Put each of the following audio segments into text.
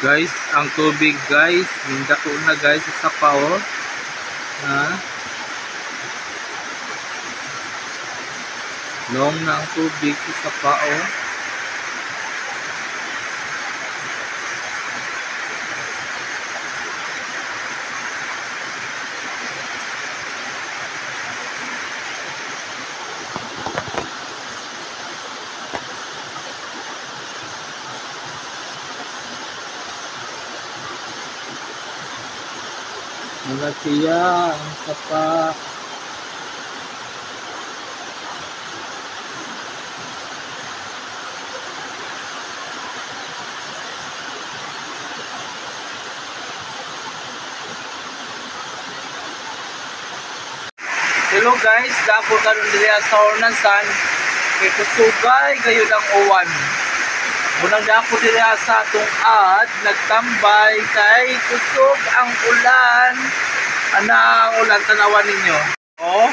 Guys, ang tubig guys, nindako na guys sa sapa oh. Ha? Long na ang tubig sa sapa oh. Mga siya ang sapa. Hello guys, dako karon diri sa Ornasan kay kusugay gayud ang uwan. Munang dako diri sa atong ad nagtambay kay kusog ang ulan. Ana ang ulan, tanawan ninyo. Oh.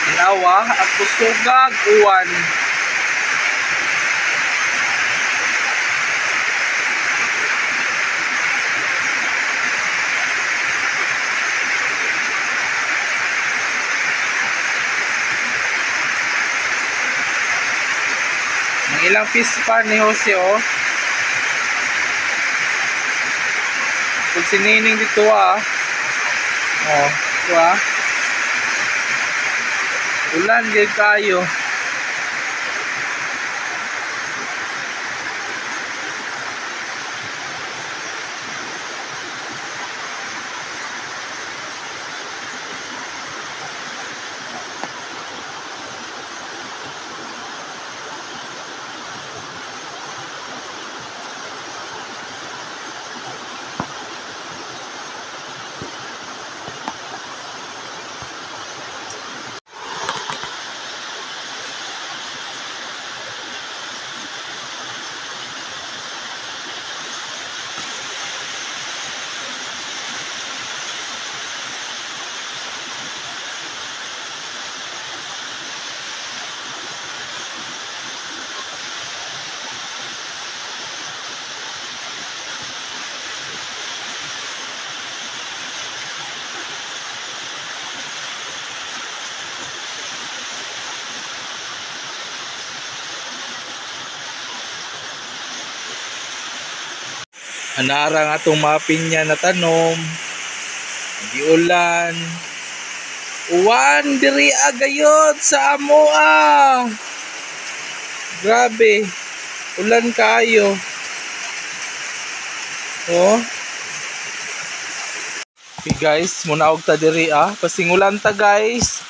Tanawa ang kusugag uwan. Ilang fish pa ni Jose oh. Kung sinining dito ah. Oh, ito ah. Ulan gid kayo. Anara nga itong mga pinya na tanom. Giulan. Uwan diri agayod sa amoa. Grabe. Ulan kayo. Oh. Okay guys, munaog ta diri ah. Pasingulan ta guys.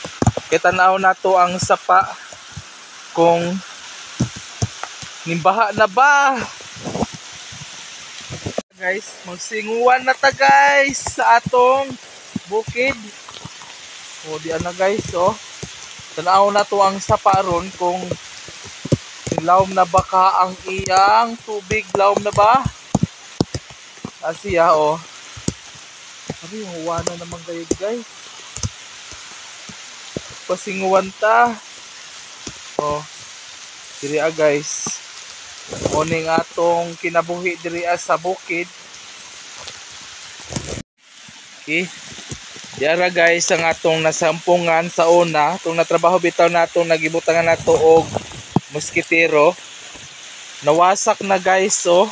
Kay tan-aw nato ang sapa kung nimbaha na ba. Guys, magsinguan na ta guys sa atong bukid. O di ana guys oh. Tan-aw na to ang sapa ron kung lawom na ba ka ang iyang tubig, lawom na ba? Asiya oh. Sabi yung uwan na naman kayo guys. Pasinguan ta. Oh. Diri ah guys. Morning atong kinabuhi diri sa bukid. Okay. Diara guys ang atong nasampungan sa una, itong natrabaho bitaw natong nagibutangan nato og moskitero. Nawasak na guys oh.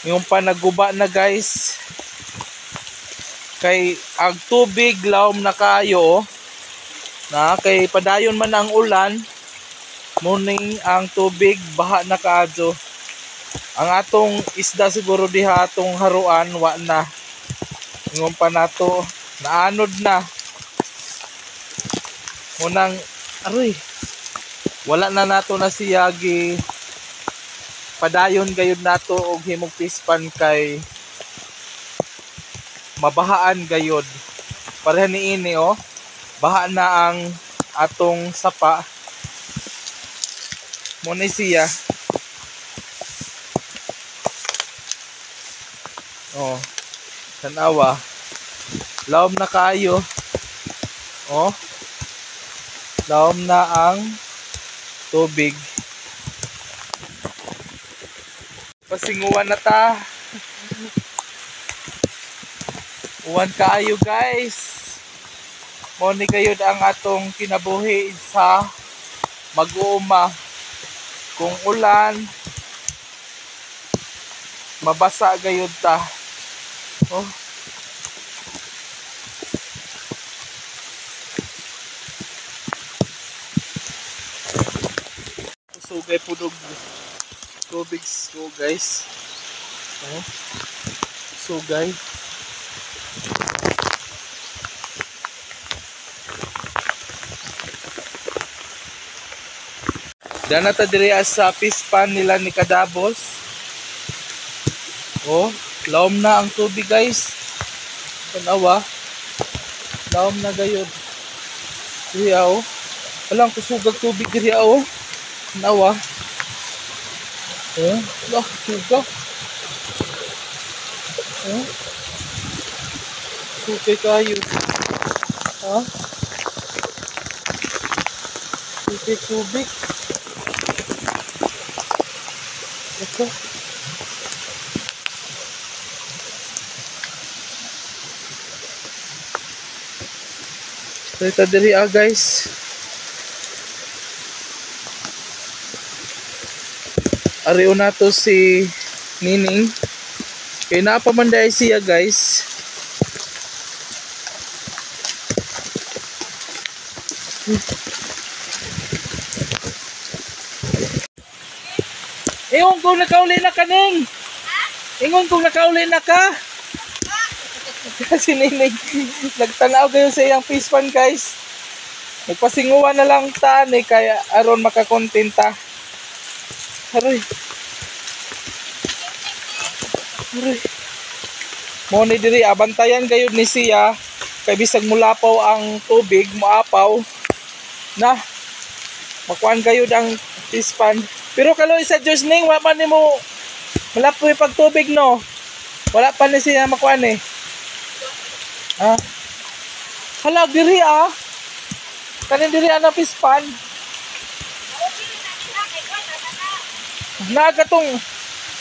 Yung pa naguba na guys. Kay ang tubig lawom na kayo oh. Na kay padayon man ang ulan. Morning ang tubig baha na kaadyo. Ang atong isda siguro diha atong haruan wa na. Ingon pa nato naanod na. Munang aroy. Wala na nato na siya gi padayon gayud nato og himog pispan kay mabahaan gayud. Pareha niini oh. Baha na ang atong sapa. Muna siya. Oh. Tanawa. Lawom na kayo. Oh. Lawom na ang tubig. Pasinguan na ta. Uwan kaayo guys. Mao ni gayud ang atong kinabuhi sa mag-uuma. Kung ulan, mabasa gayud ta. Oh. Sugay pudog tubig ko guys. Oh. Sugay. Dana ta diri sa pispan nila ni Kadabos. Oh, lawom na ang tubig guys. Tanawa. Lawom na gayud. Diri oh. Walang kusugag tubig diri oh. Tanawa. Oh, lah suga. Oh. Sugay kayo. Ha? Sugay tubig. Ito. Ito diri ah guys. Ariyo na to si Nining. Kaya napamanday siya guys. Ingon kong nakauli na ka, Ning. Ingon kong nakauli na ka. Kasi Nining, nagtanaw kayo sa iyang pispan guys. Nagpasinguan na lang ta ni kaya aron makakontenta. Aroy. Aroy. Mo ni diri abantayan gayud ni siya kay bisag mulapaw ang tubig, moapaw na makuan gayud ang pispan. Pero kaloy sa Diyos Ning, wa pa nimo malapoy pagtubig no. Wala pa ni siya makuan eh. Ah. Hala diri ah. Kanin diri ang pispan. Nagatong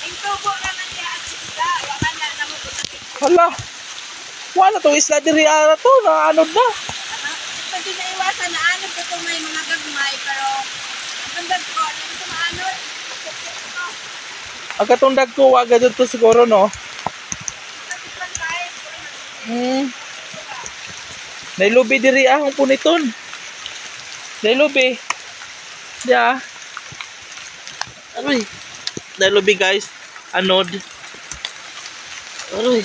Intubo naman siya ang isda. Wa man na namo ko. Hala. Wala tong isda diri ara to, naanod na. Pag di naiwasan na anod ko may mga gagmay pero ang dagko di ko maanod. Ang katong dagko wa gajud to siguro no. Nailubi diri ah ang puniton. Nailubi. Ya. Aroy. Nailubi guys. Anod. Aroy.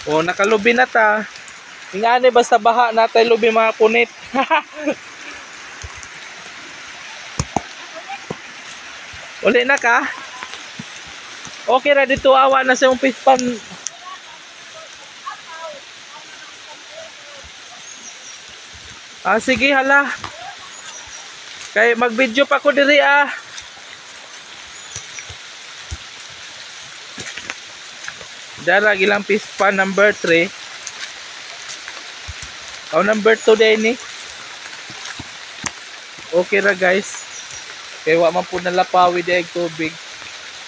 Oh, nakalubi na ta. Ingani basta baha natay lubi mga punit. Uli na ka? Okay ra dito awa na sa imong pispan. Ah, sige hala. Kay mag-video pa ko diri ah. Dara ilang pispan number 3. O number 2 din ni. Okay ra guys. Kay wa man po nalapawi di ay tubig.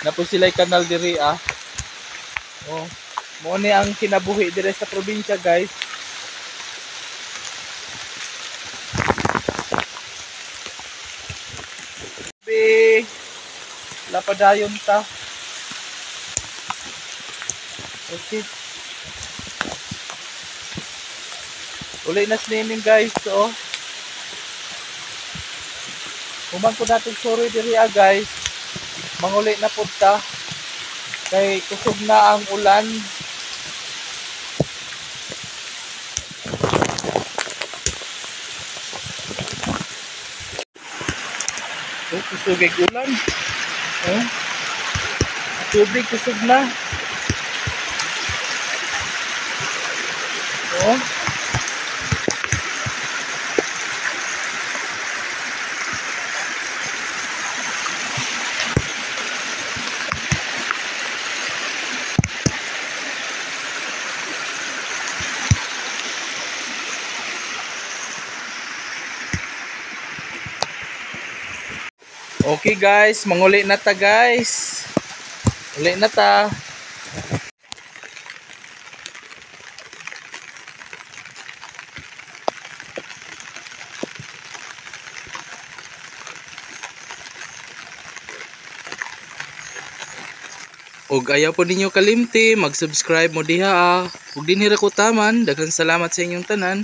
Na po sila'y kanal diri ah. Oh, mo ni ang kinabuhi diri sa probinsya guys. Be lapadayon ta. Okay. Uli na si Nining guys, oh. Human ko natin suri diri ah guys. Manguli na pud ta. Kay kusog na ang ulan. Oh, kusog ay ulan. Oh. Tubig kusog na. Oh. Okay guys, manguli na ta guys. Uli na ta. Ug ayaw po ninyo kalimti, mag-subscribe mo diha ah. Ug dinhi ra ko taman, daghang salamat sa inyong tanan.